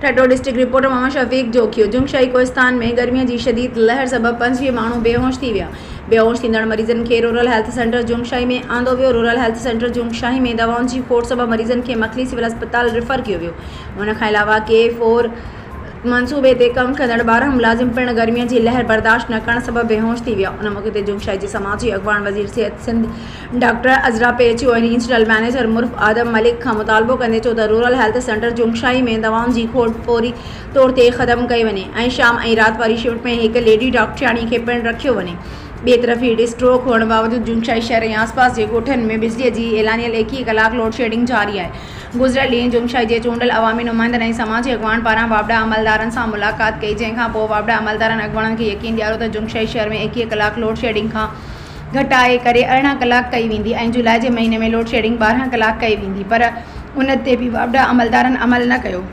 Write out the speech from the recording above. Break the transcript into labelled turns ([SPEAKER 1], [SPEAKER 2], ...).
[SPEAKER 1] Thatta, district reporter Muhammad Shafiq Jokhio, Jungshahi Kohistan ۾ گرمي جي شديد لهر سبب 25 ماڻهو بيهوش ٿي ويا، بيهوش ٿيندڙ مريضن کي رورل هيلٿ سينٽر جنگشاهي ۾ آندو ويو، رورل هيلٿ سينٽر جنگشاهي ۾ دوائن جي کوٽ سبب مريضن کي مڪلي سول اسپتال ريفر ڪيو ويو، ان کان علاوه ڪي فور منصوبي تي ڪم ڪندڙ 12 ملازم پڻ گرمي جي لهر برداشت نه ڪرڻ سبب بيهوش ٿي ويا، ان موقعي تي جنگشاهي جي سماجي اڳواڻ وزير صحت Sindh doctor Azra Pechuho ۽ regional manager Murf Adam Malik کان مطالبو ڪندي چيو ته رورل هيلٿ سينٽر جنگشاهي ۾ دوائن جي کوٽ فوري طور تي ختم ڪئي وڃي ۽ شام ۽ رات واري شفٽ ۾ هڪ ليڊي ڊاڪٽرياڻي کي پڻ رکيو وڃي. ٻئي طرف هيٽ اسٽروڪ هئڻ باوجود جنگشاهي شهر ۽ آسپاس جي ڳوٺن ۾ بجلي جي اعلانيل 21 ڪلاڪ لوڊشيڊنگ جاري آهي. گذريل ڏينهن جنگشاهي جي چونڊيل عوامي نمائندن ۽ سماجي اڳواڻ پاران واپڊا عملدارن سان ملاقات ڪئي جنهن کان پوء واپڊا عملدارن اڳواڻن کي يقين ڏياريو ته جنگشاهي شهر ۾ 21 ڪلاڪ لوڊشيڊنگ کان گهٽائي ڪري 18 ڪلاڪ ڪئي ويندي ۽ جولاء جي مهيني ۾ لوڊشيڊنگ 12 ڪلاڪ ڪئي ويندي پر ان تي به واپڊا عملدارن عمل نه ڪيو.